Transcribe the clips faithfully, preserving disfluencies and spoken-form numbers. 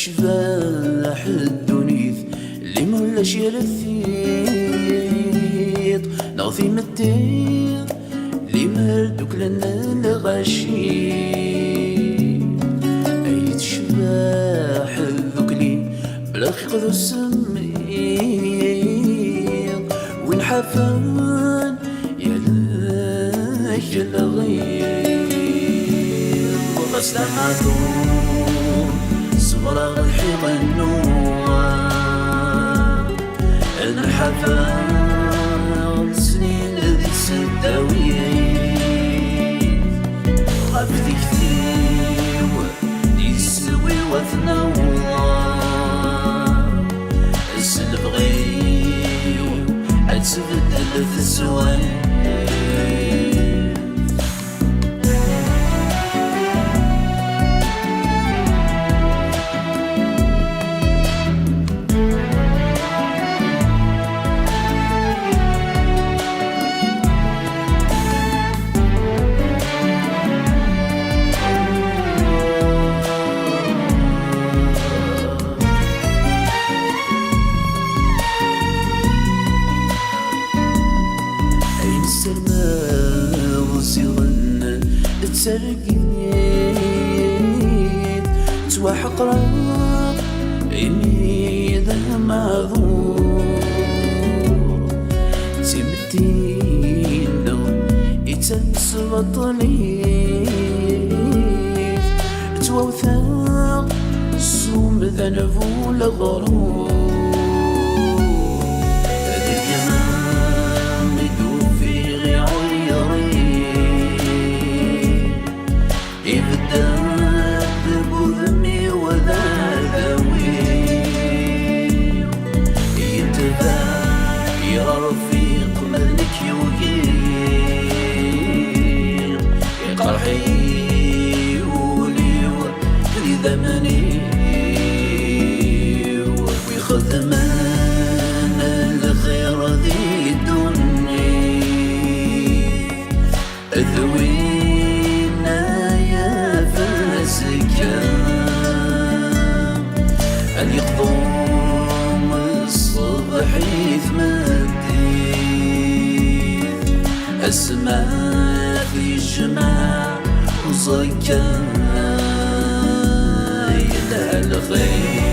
Tecbeḥ ddunit, limer ulac yir tiṭ neɣ timetti, limer dduklen lɣaci. Ay tecbeḥ tdukli, bla lxiq d usemmiḍ, win ḥafen yal akelɣiḍ. Ɣas d amaɛṭur, ṣebreɣ lḥiɣ nnuɣ. Nḥafa snin di tseddawit, ɣef tikti-w, yeswi wat nawa. S lebɣi-w ad tbeddel teswiɛt. Ayen ssermaɣ ziɣen d targit, ttwaḥeqreɣ imi d amaɛḍur. D timetti-nneɣ i d tamesbaṭlit, ttwawteɣ s umdan bu leɣrur. Di lgama i d-ufiɣ iɛuyer-iw, ibedden deg wudem-iw d adaw-iw. Yetbeɛ yerfiq ma d nekk yugi, iqerḥ-iyi wul-iw d idammen-iw. Wi xedmen lxir di ddunit, d winna yaf azekka, ad yeqḍu ṣṣbeḥ i tmeddit, asma tijmeɛ uẓekka yelha lxir.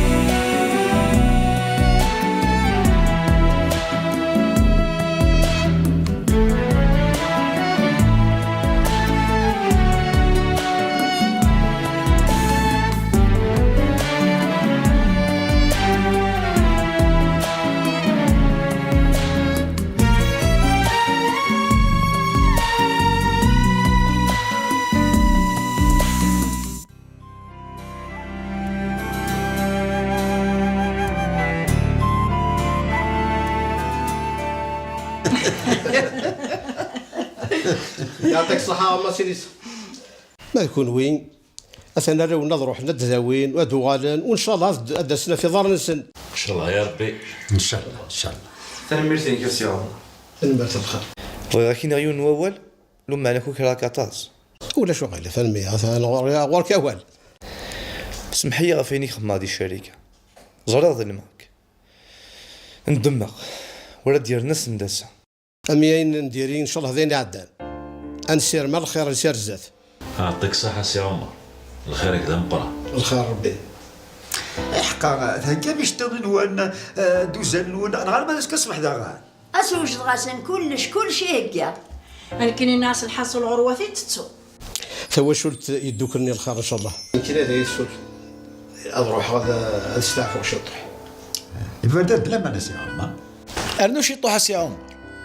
Yeɛṭik ṣṣeḥḥa a Mass Idris. Ma d kunwi, atan arraw-nni ad ruḥen ad d-dawin, ad uɣalen, u ncallah ad d-, ad d-asen ɣef iḍarren-nsen. Ncallah ya Rebbi. Ncallah, ncallah. Tanemmirt-inek a Si Ɛumer. Tanemmirt a lxir. Bɣiɣ ad k-iniɣ yiwen n wawal, lumeɛna kukraɣ-k aṭas. Ulac uɣilif, tanemmirt, atan ɣur-, ɣur-k awal. Semmeḥ-iyi ɣef wayen i k-xedmeɣ di ccarika. Ẓriɣ ḍelmeɣ-k. Ndemmeɣ. Ur ad d-yerren ass n d ass-a. Am ayen n diri, ncallah d ayen iɛeddan. Ad nessirem ar lxir, nsi ar zdat. Ɛṭik ṣṣeḥḥa a Si Ɛumer. Lxir-ik d ameqqran. Lxir Rebbi. Iḥeqqa, theggam iceṭṭiḍen-nwen, eh, dduzan-nwen, neɣ arma d azekka ṣṣbeḥ daɣen? Ad swejdeɣ-asen kullec, kullec ihegga. Nekkini nniɣ-as lḥaṣul ɣur-wat i tettu. Tawacult yedduklen i lxir, ncallah. Nekkini ad iyi-tessul. Ad ruḥeɣ ad, ad steɛfuɣ ciṭuḥ. Iberdan d laman a Si Ɛumer. Rnu ciṭuḥ a Si Ɛumer.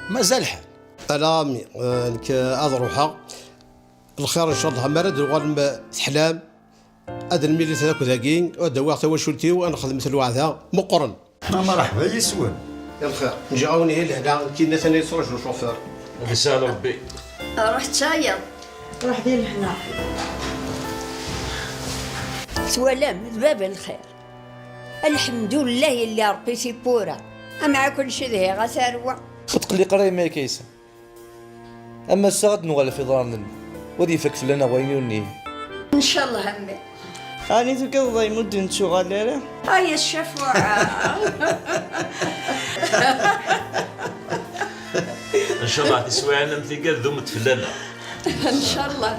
Mazal lḥal. Ala a mmi, eh, nekk, eh, ad ruḥeɣ. Lxir ncallah, mi ara d-tuɣalem, eh, teḥlam. Ad nmili akk dagi, ad d-awiɣ tawacult-iw, ad nexdem lweɛda meqqren. Ma mṛeḥba yes-wen. Ya lxir, nǧiɣ-awen ihi lehna, nekkini atan yettṛaju ccufir. Ad isahel Rebbi. Ruḥ d tayeḍ. Ruḥ di lehna. Twalam, d bab n lxir. Lḥemdullah yelli Ṛebbi tiwwura. Amɛakken cedhiɣ a tarwa. Ur tqelliq ara a yemma Kaysa. Am ass-a ad nuɣal ɣef iḍarren-nneɣ, u ad ifak fell-aneɣ wayen ur nihi. Ncallah a mmi. Ɛni tugiḍ dayen ur d-nettuɣal ara? Ay, a ccafeɛ! Ncallah tiswiɛin am tigad d umet fell-aneɣ. Ncallah.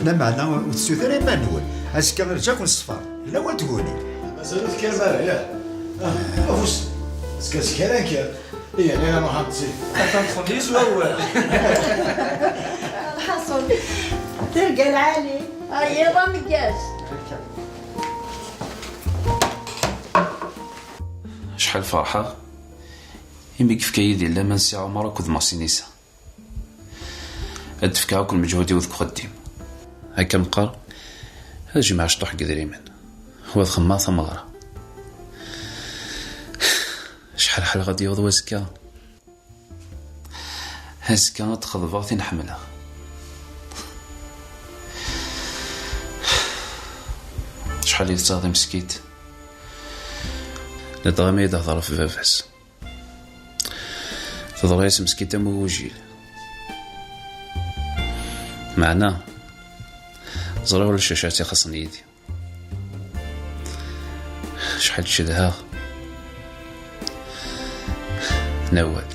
Lameɛna ur tessut ara iman-nwen. Azekka irǧa-ken ṣṣfar. Yella wa tguni. Mazal ur tekkireḍ ara, yah? Ah, afus. Azekka zik ara nekker. Ih, ɣir ad nruḥ ad nṭsi. Atan ṭṭfen-d yis wawal. Lḥaṣun, tirga lɛali. Ay, iḍ ameggaz. Acḥal ferḥeɣ imi yefka Yidir laman Si Ɛumar akked Masinisa. Ad d-fkeɣ akk lmeǧhud-iw deg uxeddim. Akka meqqar, ad jemɛeɣ cṭuḥ n yedrimen, u ad xemmeɣ tameɣra. Acḥal ḥelɣ ad d-yaweḍ wazekka? Azekka ad d-xeḍbeɣ tin ḥemmleɣ. Acḥal i tettaɣ di meskit, ladɣa mi i d-tehder ɣef baba-s. Teḍra-yas meskint am ugujil. Meɛna ẓriɣ ulac acu ara tt-ixuṣṣen yid-i. Acḥal cedhaɣ Nawal.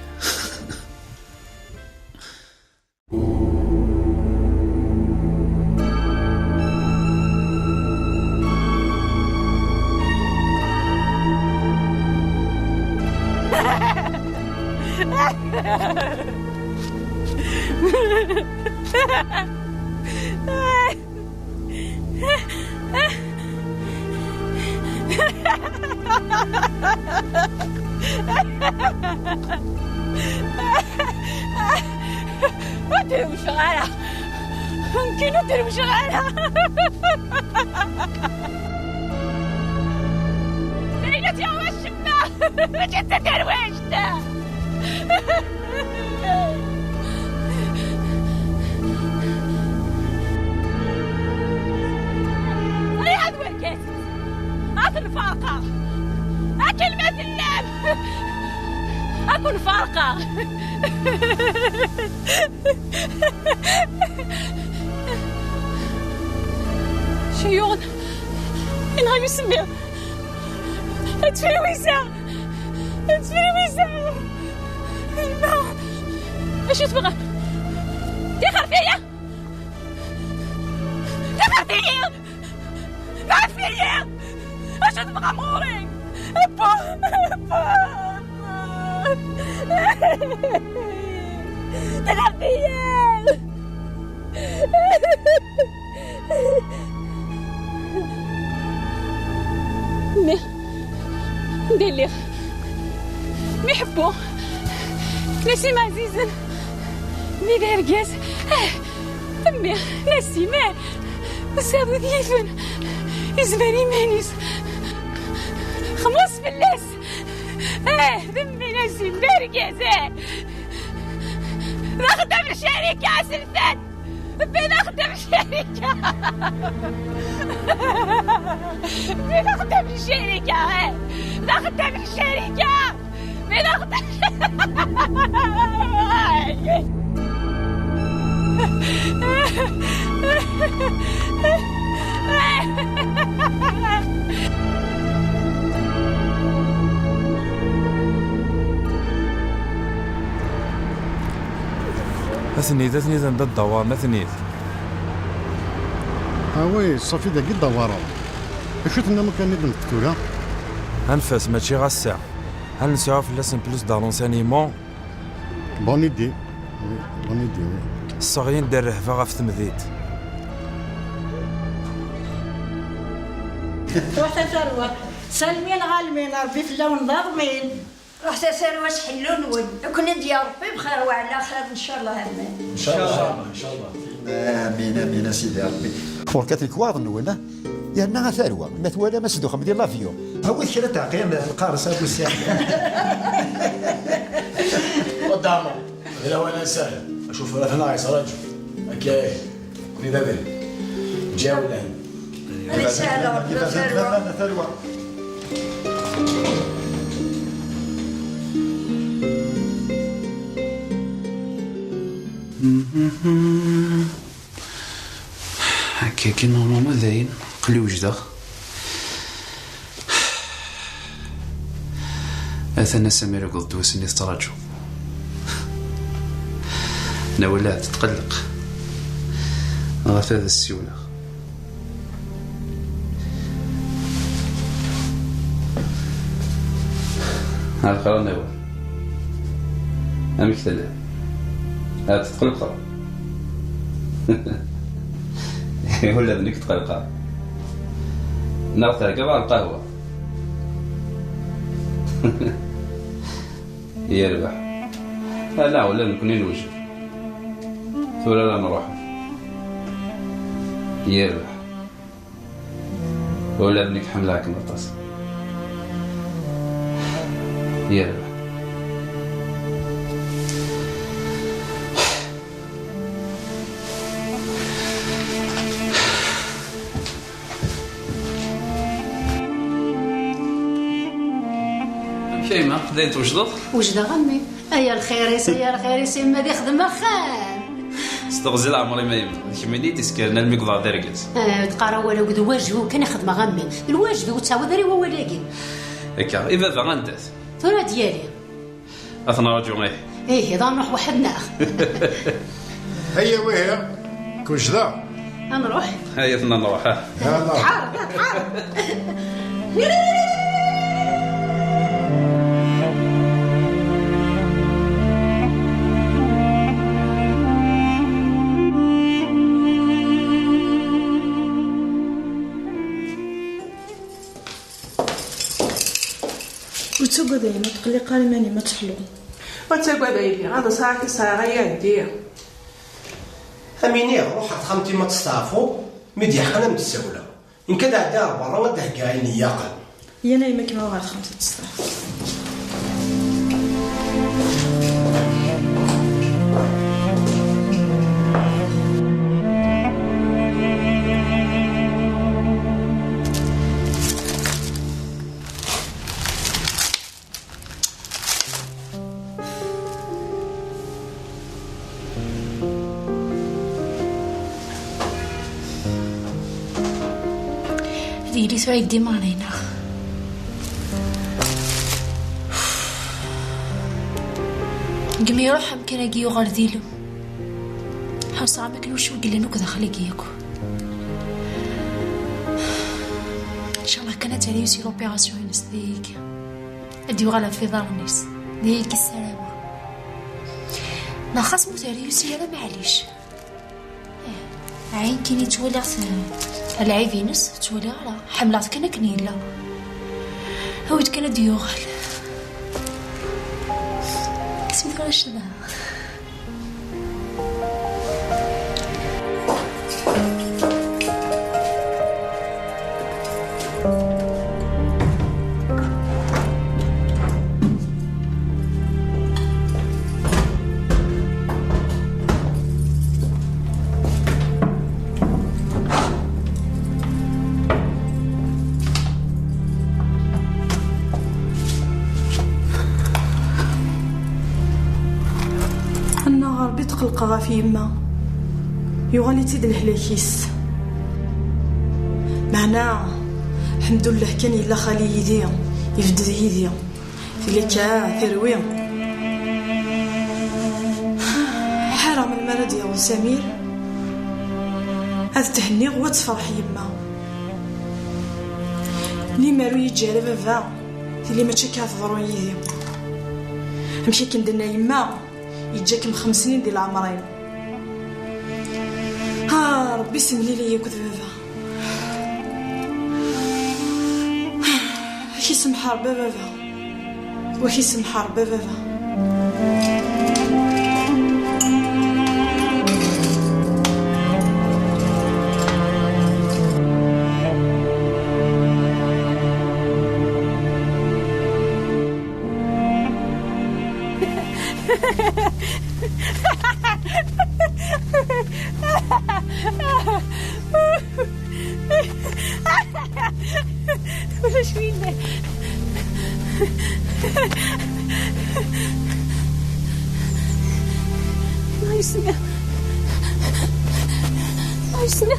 Ur drewceɣ ara. Nekkini ur drewceɣ ara. Layla tyaɣ acemma. Mačči d taderwict. Ẓriɣ ad wergaz. Ad ten-ferqeɣ. Akken ma tellam. Ad ken-ferqeɣ. Ceyun, yenɣa-yi usemmiḍ. Ad tefriwiza. Ad tefriwiza. Yemma, acu tebɣa? Tixert-iyi! Tixert-iyi! Bɛet-iyi! Acu tebɣam ɣur-i? Abba! Abba! Abba! Tixert-iyi! Mmi, anda lliɣ? Mmi ḥebbu, Nasim ɛzizen, mmi d argaz. Ah, mmi, Nasim, ah, usaḍ d yifen, yezmer iman-is. Xmuṣ fell-as. Ah, d mmi Nasim, d argaz, ah. D axeddam n ccarika aseltan. Mmi d axeddam n ccarika. Mmi d axeddam n ccarika, eh. D axeddam n ccarika. Mmi d axeddam. Aten-id, aten-id anda ddawaren, aten-id. Ah oui, ṣafi dagi ddawaren. Acu tennam akka nniḍen tura? Anef-as, mačči ɣas sa. Hal nesɛa fell-asen plus de renseignements? Bonne idée. Oui, bonne idée, oui. Sseɣlin-d rrehba ɣef temdint. Ruḥet a tarwa. Salmin ɣalmin, Rebbi fell-awen d aḍmin. Ruḥet a tarwa s ḥellu-nwen. Ad ken-id-ya Rebbi bxir wa ɛla xir, ncallah, amin. Ncallah, ncallah. Amin, amin, a Sidi Rebbi. Ɣur-k a lekwaɣeḍ-nwen, ah? Yerna a tarwa, ma twalam asduxem di l'avion. Awit kra n teɛqil, lqares, a bu Sseɛd. Wadda Ɛmer, d lawan ad nsahel. Acufur atan a ɣ-yettṛaǧu. Akka, eh. Kni d abrid. Ǧawlan. Ad isahel Rebbi a tarwa. Akkagi, normalement, dayen Belli wejdeɣ. Atan a Samir, akked ddwa-s-nni tettraǧu. Nawal ahat tetqelleq. Ɣef ad as-ssiwleɣ. Ɛelqer a Nawal. Amek telliḍ? Ahat tetqelqeḍ. Ula d nekk tqelqeɣ. Neɣ theggaḍ-aɣ lqahwa? Yerbeḥ. Ala, ula d nekkni newjed. Tura ara nruḥ. Yerbeḥ. Ula d nekk ḥemmleɣ-kem aṭas. Yerbeḥ. Amek a yemma? Dayen twejdeḍ? Wejdeɣ a mmi. Aya lxir-is, aya lxir-is, yemma ad ixdem axxam. S teɣzi leɛmer-im a yemma. D kemm i d-iskaren almi wwḍeɣ d argaz. Ah, ur d-qqar awal akked wajbu kan i xedmeɣ a mmi. Lwajeb ur ttɛawad ara i wawal-agi. Akka, i baba anda-t? Tura ad d-yali. Ad t-nraǧu, ih. Ih, iḍ ad nruḥ weḥd-neɣ. Aya wihi, kujda. Ad nruḥ. Aya tenna nruḥ, ah. Yalla. Tḥar, tḥar. Ur ttagad a yemma, ur tqelliq ara iman-im, ad teḥluḍ. Ur ttagad a yelli, ad sɛiɣ i sɛiɣ, ad iɛeddi. Am iniɣ, ruḥ ɣer texxamt-im ad testeɛfuḍ, mi d-yeḥqen ad m-d-ssawleɣ. Nekk ad ɛeddiɣ ɣer berra, ad d-heggiɣ ayen iyyaqen. Yan a yemma, kemmel ɣer texxamt ad testeɛfuḍ. Ad yili tura yeddi Maɛna-ineɣ. Deg mi iruḥ amkan-agi yuɣal d ilem. Ḥusseɣ am akken ur cwi yellan akk daxel-agi yakk. Ncallah kan ad tali aussi l'opération-ines deg. Ad d-yuɣal ɣef iḍarren-is. D ayagi ssarameɣ. Neɣ xas ma ur terri ara, maɛlic. Ih, ɛyin kan i ttwaliɣ t-, lɛib-ines, ur ttwaliɣ ara. Ḥemmleɣ-t kan akken yella. Awi-d kan ad d-yuɣal. Isem tura ccḍeɣ. Annaɣ Ṛebbi tqelqeɣ ɣef yemma. Yuɣal-itt-id lehlak-is. Meɛna, ḥemdullah kan yella xali yid-i, yebded yid-i. Tili akka terwi. Ḥareɣ melmi ara d-yaweḍ Samir, ad thenniɣ u ad tefreḥ yemma. Limer ur yeǧǧi ara baba, tili mačči akka teḍru yid-i. Amek akken d-tenna yemma, yeǧǧa-kem xems snin di leɛmer-im. Ah, Ṛebbi semlili-yi akked baba. Ad k-isemḥ Ṛebbi a baba. Ad k-isemḥ Ṛebbi a baba. Ulac winna. Ma yesna. Ma yesna.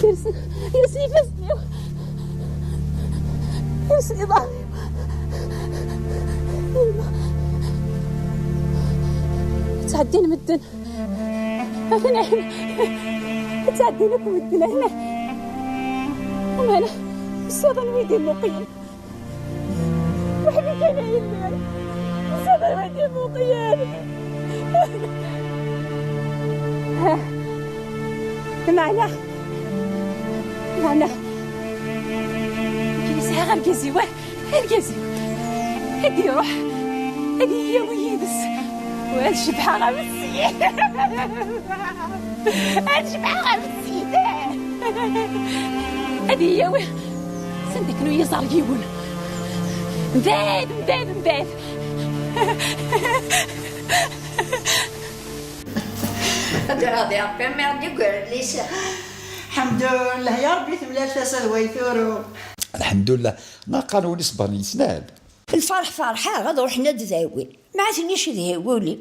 Yers, yers ifassen-iw. Yers iḍarren-iw. Yemma. Ttɛeddin medden. Atan ɛin. Ttɛeddin akk medden, ɛin. Umana, ssiḍen wid imuqlen. Weḥd-i kan ay lliɣ. Ssiḍen wid imuqlen. Meɛna, meɛna, nekk sɛiɣ argaz-iw, argaz-iw. Ad iruḥ, ad iyi-yawi yid-s. U ad cebḥeɣ am ssid. Ad cebḥeɣ am ssid. Ad iyi-yawi s anda akken ur yi-iẓer yiwen. Mbeɛd, mbeɛd, mbeɛd. Ad d-iɛḍi Ṛebbi merde deg udlis. Ḥemdullah, ya Ṛebbi, temlal tasa d way turew. Lḥemdullah, ma qqaren win isebren yesnan. Lferḥ ferḥeɣ, ad ruḥen ad d-dawin. Ma tnec d hewwuli.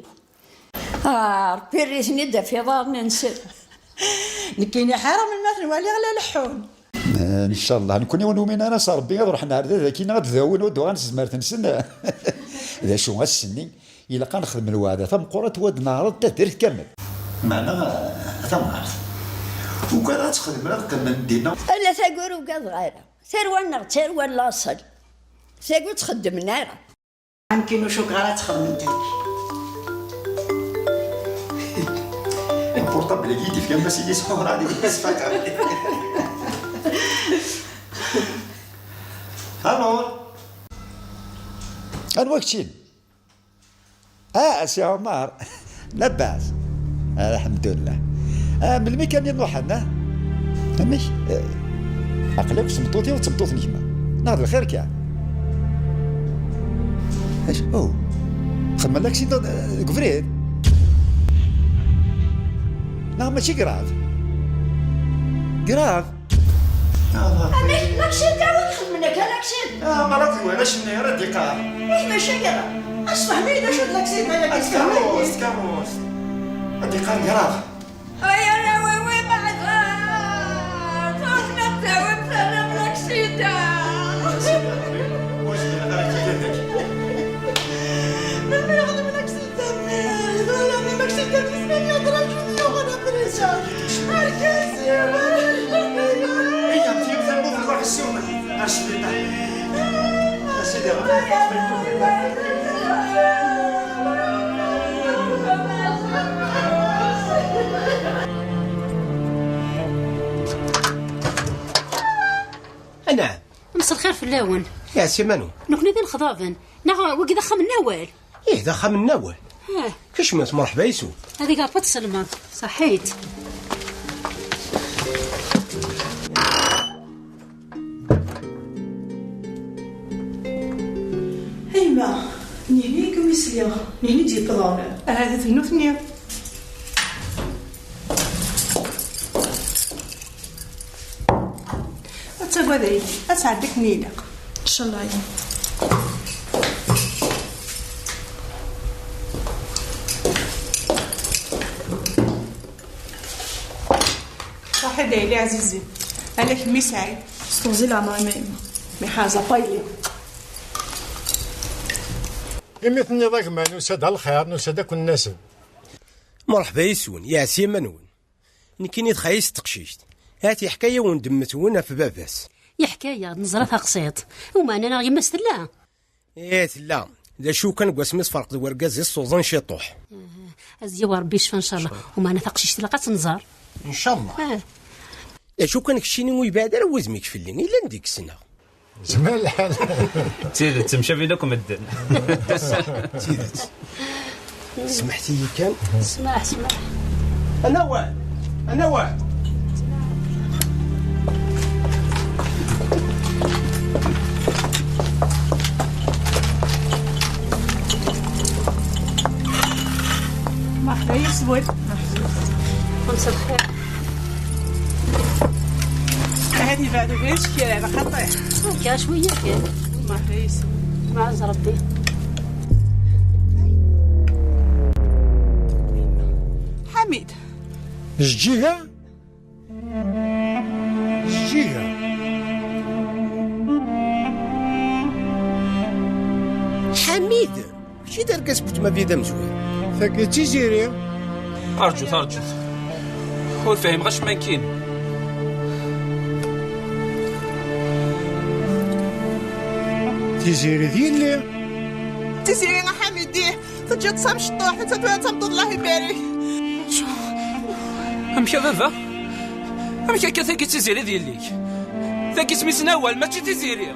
Ah, Ṛebbi rri-ten-id ɣef iḍarren-nsen. Nekkini ḥareɣ melmi ad ten-waliɣ la leḥḥun. Eh, ncallah, nekkni ur numin ara s Ṛebbi ad ruḥen ar da daki neɣ ad d-dawin, ad d-uɣalen s tezmert-nsen. D acu, ass-nni, ilaq ad nexdem lweɛda tameqqrant, u ad neɛreḍ taddart kamel. Meɛna, a tamɣart, ugadeɣ ad txedmen ad qqimen dinna. Ala, tagi ur ugadeɣ ara. Tarwa-nneɣ d tarwa n laṣel. Tagi ur tt-xeddmen ara. Amkin ur cukkeɣ ara ad txedmemt akka. Portable-agi i d-ifkan Basili Sḥuhra di tesfaqer. Alors. Anwa keččin? Ah, a Si Ɛumar. Labas. Alḥemdullah. Ah, melmi kan i nruḥen, ah? Amek? Eh, aql-ak s tmeṭṭut-iw d tmeṭṭut n gma. Neɣ d lxir kan? Acu? Oh. Xedmen l'accident, eh, deg ubrid? Neɣ mačči grave? Grave? Amek? Laksid kan i xedmen akka, laksid? Ah, ma d warrac-nni ara d-iqqar. Ih, mačči akka. Asfehmi d acu d laksid, ma yella. Ad tkerrust, tkerrust. Ad d-iqqar grave. Ay arraw-iw ibeɛden, ur ten-id-tawim ara laksid. Ur zmireɣ ara ad k-id-afeɣ. Melmi ara xedmen laksid? Anɛam. Mselxir fell-awen. Ɛsiman-nwen. Nekkni d inexḍaben. Neɣ wagi d axxam n Nawal? Ih, d axxam n Nawal. Ah. Kecmet, mṛeḥba yes-wen. Ad iga Ṛebbi ad tselmeḍ. Ṣaḥit. A yemma, nihni i kem-isliɣ, nihni d-yewwḍen. Ahat d nutni. Ur ttagad ay, ad tɛeddi akken ilaq. Ncallah. Ṣaḥit a yelli ɛzizen. Ala kemm i sɛiɣ. S teɣzi leɛmer-im a yemma. Miḥaza, payli. Imi tenniḍ a gma nusa-d a lxir, nusa-d ad ken-nasel. Mṛeḥba yes-wen, yeɛsi iman-nwen. Nekkini d xayis teqcict. Hat yeḥka-yawen-d mmet-wen ɣef baba-s. Yeḥka-yaɣ-d, neẓra taqsiṭ. Umeɛna neɣ yemma-s tella? Ih, tella. D acu kan, deg wasmi tferq d wergaz-is tuḍen ciṭuḥ. Aha. Ad yawi Ṛebbi ccfa, ncallah. Umeɛna taqcict ilaq ad tt-nẓer. Ncallah. Ah. D acu kan, keččini ur yebɛid ara wudem-ik fell-i. Yella anda i k-ssneɣ. Zman lḥal. D tidet, mcabin akk medden. D tidet. Smeḥt-iyi kan. Smaḥ, smaḥ. Anawal! Anawal! مرحبا يسود. مساء الخير. هذه بعد غير شكل على خاطر. هكا شوية كان. مرحبا يسود. مع ربي. حميد. الجهة. Amid, kečč i d argaz n weltma-m d amezwaru. Tagi d Tiziri. Arǧut, arǧut. Ur fhimeɣ acemma nekkini. Tiziri d yelli. Tiziri, a Ḥamid, ih. Teǧǧiḍ-tt d tamecṭuḥt, atta tura d tameṭṭut, Allah ibarek. Amek a baba? Amek akka, tagi d Tiziri d yelli-k? Tagi isem-is Nawal, mačči Tiziri.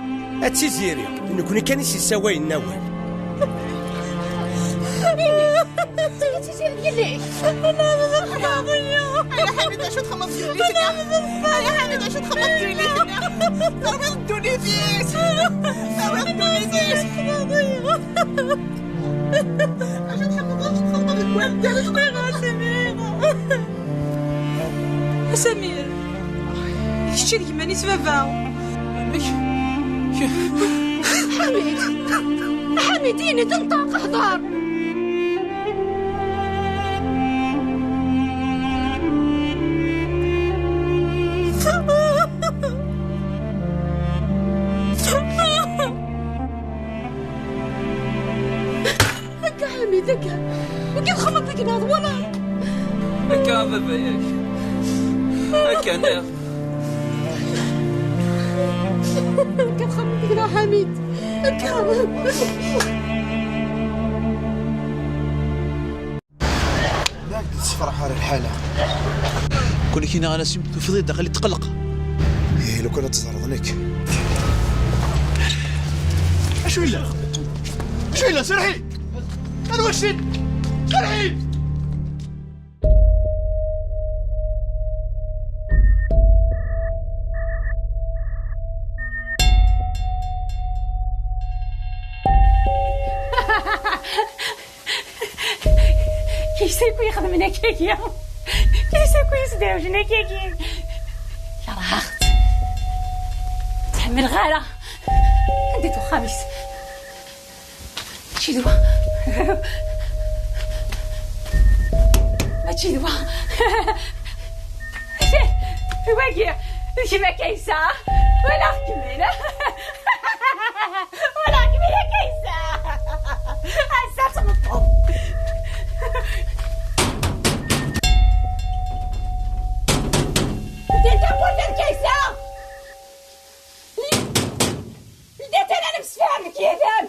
A Tiziri, d nekkni kan i s-yessawalen Nawal. Tiziri d yelli-k. Ay a Ḥamid, acu txedmeḍ deg yelli-tneɣ? Ay a Ḥamid, acu txedmeḍ deg yelli-tneɣ? Terwiḍ ddunit-is. Terwiḍ ddunit-is. Acu txedmeḍ, acu txedmeḍ deg waddal, acu txedmeḍ? A Samir, d kečč i d gma-s baba. Amek? Ḥamid! Ḥamid, ini-d, nṭeq, hḍer! Akka, Ḥamid, akka. Akka txedmeḍ akken ad wala. Akka a baba, yak. Akka, nniɣ. Akka txedmeḍ akken a Ḥamid. Akka. Yak d-tessefraḥ ar lḥala. Kul kina a Nasim, tufiḍ-iyi-d aql-i tqelleq. Ih, lukan ad teẓreḍ nekk. Acu yella? Acu yella? Serḥi! Anwa kečč? Serḥi! Kaysa akk yexdmen akkagi. Kaysa akk yesderwjen akkagi. Kerheɣ-tt. Ur tt-ḥemmleɣ ara. Anda-t uxxam-is? Mačči d wa. Mačči d wa. Wagi, d kemm a Kaysa? Walaɣ-kem-in. Walaɣ-kem-in a Kaysa. Ass-a tmeṭṭeḍ. Ddi tawwurt a Kaysa. Ldi-tt ad nemsefham nekk yid-m.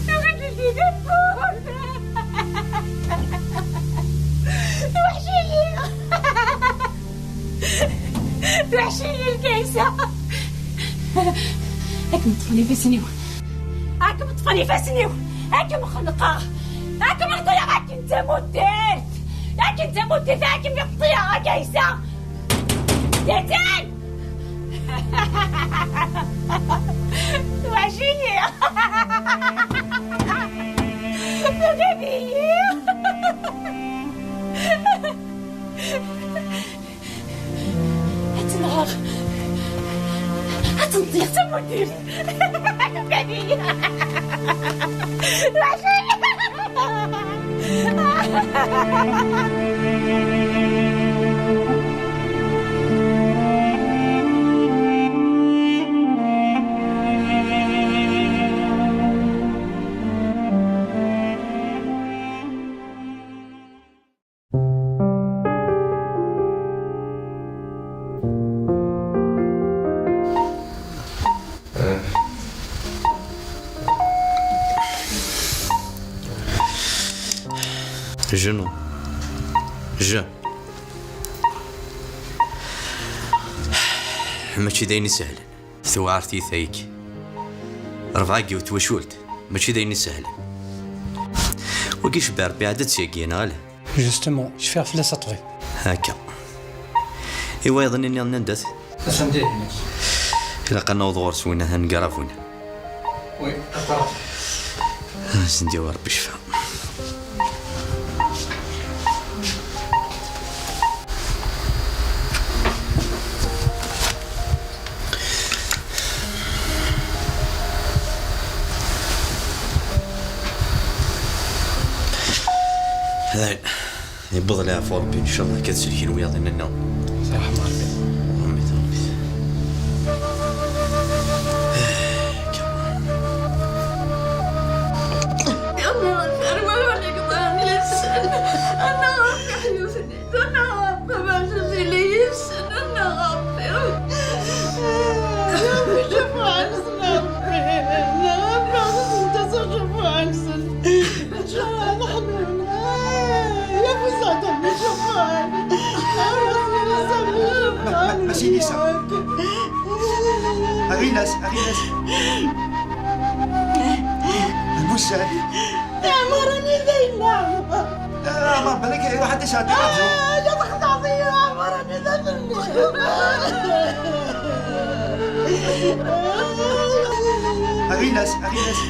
Tuɣal-d ldi tawwurt. Tweḥc-iyi. Tweḥc-iyi Kaysa. Ad kem-ṭṭfen ifassen-iw. Ad kem-ṭṭfen ifassen-iw. Ad kem-xenqeɣ. Ad kem-reḍleɣ akken d tamuddit. Akken d tamuddit, ad kem-reḍleɣ a Kaysa. Datan! Tweḥc-iyi. Tugiḍ-iyi. Ad tt-nɣeɣ. Ad tt-nṭiɣ d tamudirt. Badi. Genou. Je. Mačči d ayen isehlen. Tewɛer tiyita-agi. Rebɛa n yiwet twacult, mačči d ayen isehlen. Wagi cebba Rebbi, ɛedda-tt yagi, neɣ ala? Justement, cfiɣ fell-as a ṭṭbib. Akka. I wayeḍ-nni nniḍen anda-t? Atan dihin. Ilaq ad naweḍ ɣur-s win ahan garab win. Oui, d'accord. Ad sen-d-yawi Rebbi ccfa. Dayen, yewweḍ leɛfu Rebbi, ncallah akka ad selken wiyaḍ-nni-nneɣ. S ṛṛeḥma Rebbi. Sinisa. Aɣilas, aɣilas. Abusan. Ɛmar anida yella? Ah, ma balak iruḥ ad d-isɛeddi rradyu. Ah, ya txedɛeḍ-iyi, Ɛmar anida telliḍ? Aɣilas, aɣilas.